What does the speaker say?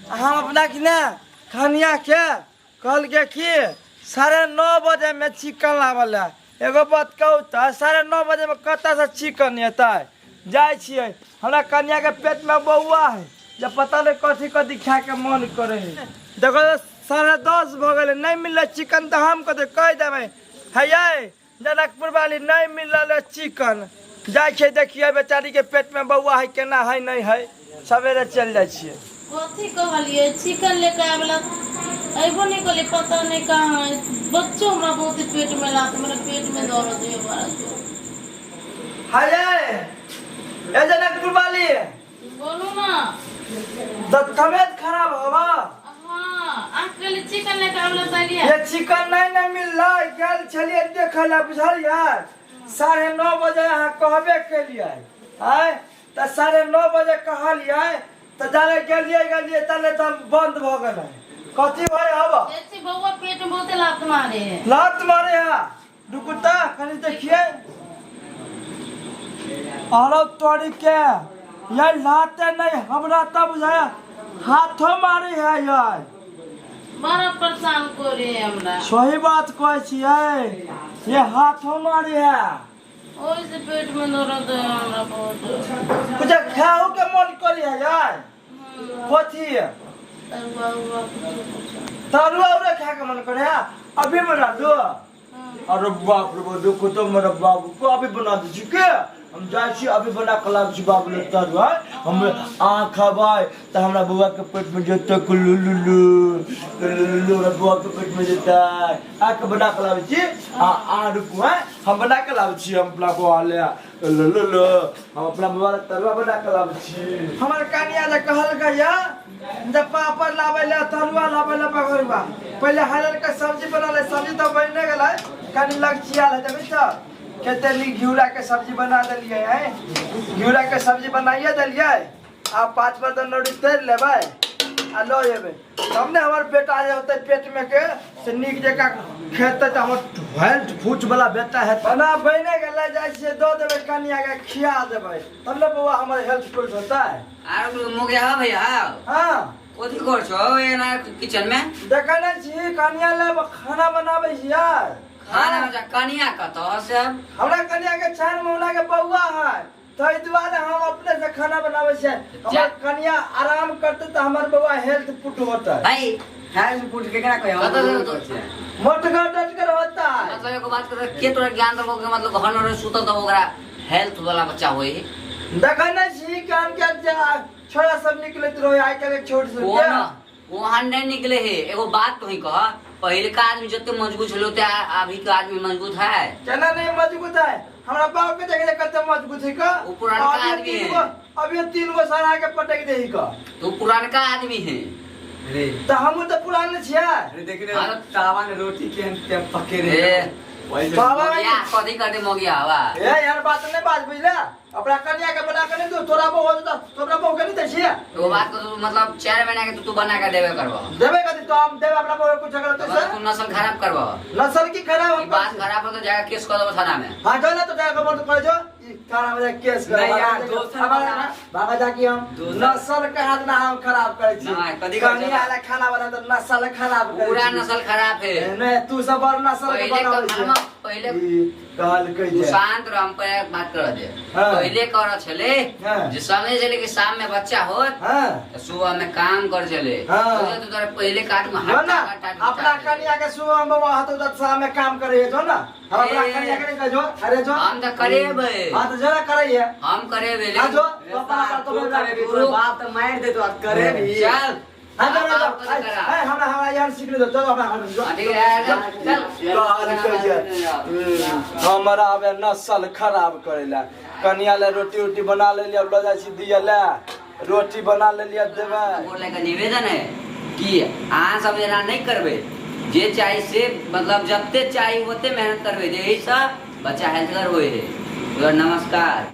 हम अपना कि ने खनिया के कहलकै कि 9:30 बजेमे चिकन लाबऽ लए। एगो बात कहू तऽ 9:30 बजेमे कतऽसँ चिकन एतै? जाइ छियै, हमरा कनियाके पेटमे बौआ है जे पता नहि कथी कथी खायके मन करै है। देखो 10:30 भऽ गेलै, नहि मिललै चिकन तऽ हम कथी कहि देबै? हे यै जनकपुर वाली, नहीं मिलल है चिकन। जाइ छियै देखियै बेचारी के पेट में बौआ है केना है नहीं है। सवेरे चलि जाइ छियै। कथी कहलियै? चिकन लेके आबेला अयबो नहि कहलियै, पता नहि कहाँ है। बच्चो हमरा बहुत पेट में लात, मेरा पेट में दर्द है बड़ा जोर। हाय ए जनकपुर वाली। बोलू ना। तो तबियत खराब हवा? हाँ, अहाँ कहलियै चिकन लेके आबेला तऽ एलियै। ये चिकन नहीं ने मिललै, गेल छलियै देखै लए बुझलियै। 9:30 बजे अहाँ कहबे केलियै आँय, तऽ 9:30 बजे कहलियै तऽ जाले गेलियै गेलियै ताले तऽ बंद भऽ गेलै। कथी भरे हवा? देखी बौआ पेट में बहुते लात मारे है। लात मारे है? रुकू तऽ कनि देखियै। अरे तोरी के ये लाते नहीं, हमरा तऽ बुझाया हाथो मारे है यार। बड़ा परेशान करे है हमरा। सही बात कहै छियै, ये हाथो मारे है। ओहि से पेट में दर्द है हमरा बहुत। कुछ खाओ के मन करे है यार? कथी? तरुआ उरुआ कुछो कुछो। तरुआ उरुआ खाए के मन करे है? अभी बना दो। अरे बाप रे बाप, देखो तो मेरा बाबू को अभी बना दै छी के। हम जाइ छी अभी बना के लाबै छी बाबू ले तरुआ। हम अहाँ खेबै तऽ हमरा बौआ के पेट में जेतै कुल्लू लुल्लू कुल्लू लुल्लू, हमरा बौआ के पेट में जेतै। आके बना के लाबै छी। आ अहाँ रुकू हैं, हम बना के लाबै छी। हम अपना बौआ ले लुल्लू लुल्लू, हम अपना बौआ ले तरुआ बना के लाबै छी। हमर कनिया जे कहलकै या जे पापड़ लाबै ले, तरुआ लाबै ले, बघरुआ पहिले हरल के सब्जी बना ले। सब्जी तऽ बने गेलै, कनि लगचियाल है तभी तऽ कते नीक घिउरा के सब्जी बना देलियै है। घिउरा के सब्जी बनाइए देलियै। आब 5 पर दनौरी तैर लेबै आ लऽ जेबै, तब ने हमर बेटा जे होतै पेट में के से नीक जकाँ खेतै, तऽ हमर हेल्थ फूट वाला बेटा है। बना बने गेलै, जाइ छियै दऽ देबै कनिया के, खिया देबै, तब ने बौआ हमर हेल्थ फूट होतै। आर मोगरा हो भैया? हाँ। कथी कर छो एना किचन में? देखै नहि छी कनिया ले खाना बनाबै छियै। खाना बचा कनिया कतऽ से? हमरा कनिया के 4 महीना के बौआ है, ताहि दुआरे हम अपने से खाना बनाबै छियै। हमर कनिया आराम करतै तऽ हमर बौआ हेल्थ फुट होतै। भाई हेल्थ फुट केकरा कहै? हम कतऽ करै छियै। मोटगर डटगर होता है। मतलब एगो बात कर के तोरा ज्ञान देबो के मतलब घर में सुतल तऽ ओकरा हेल्थ वाला बच्चा होई। देखै नहि छी कान के जे छोरा सब निकलैत रहे आइ काल्हि के छोट सब ओ के। न ओहन नहीं निकले है। एगो बात तो ही कह, पहिलका आदमी जते मजबूत छलो ते अभी के आदमी मजबूत है? केना नहीं मजबूत है? हमरा बाप के देखे कते मजबूत है का। वो पुरानका अभी आदमी तीन है। गो, अभी 3 गो सरा के पटक दे ही का। तो पुरानका आदमी है। रे तो हम तो पुराने छियै। रे देखने हाँ। तावा में रोटी के के पके रे। ए। वही से- बाबा मोगिया कथी करते मोगिया हवा? ए यार बात नहीं बात बुझला, अपना कन्या के बना के नहीं दू, तोरा बहु हो जेतौ, तोरा बहु के नहीं दै छियै। एगो बात कह, तू मतलब 4 महीना के तू बना के देबे करबो? देबे कथी तो हम देबे अपना बहु के कुछ अगर तो तो तू नस्ल खराब करबो। नस्ल की खराब हम ई बात खराब हो तो जाके केस कर देबो थाना में। हाँ जो ना तो जाके मोर कर जो ई थाना में जाके केस कर। नहीं यार, दोसर वाला- बाबा जाके हम दोसर- नस्ल के हाथ ना हम खराब करै छी। नहीं, कथी करै छी? कनिया ला खाना बना तो नस्ल खराब करै पूरा छी। नस्ल खराब है। नहीं तू सब बड़ नस्ल के पहले बनाबै छी। हम पहले ई कहलकै तू जे शांत रह, हम पहले बात कर दे। हाँ। पहले कर छले हाँ। जे समझ छले कि शाम में बच्चा होत हाँ। तो सुबह में काम कर चले। हाँ। तो तोरा पहले काट में जो हट्टा ना कट्टा जुटा अपना दे। कनिया के सुबह में बाबा हाथ उधर शाम में काम करे है जो ना, हम अपना ए। कनिया के नहीं कहो, अरे जो हम तो करेबे। हाँ तो जरा करे है। हम करेबे, हाँ लेकिन जो रे तो अपना साहब, तो तू मेरा करे भी, तोर बाप तो मार दे तो करे भी। चल। हाँ जो आप- ना आप जो कथी करा? ए, हमरा हमरा यार सीख ले दो, चलो अपना घर में जो। हाँ, ठीक है, चल, चल। कहलकै जे, हमरा आबे नस्ल खराब करेला। कनिया ले रोटी उटी बना लेलियै, अब लऽ जाइ छी दियै ले, रोटी बना लेलियै देबै। बोले के निवेदन है कि अहाँ सब एना नहीं करबै, जे चाही से मतलब जते चाही ओते मेहनत करबै, एहिसँ बच्चा हेल्थगर होइ है। नमस्कार।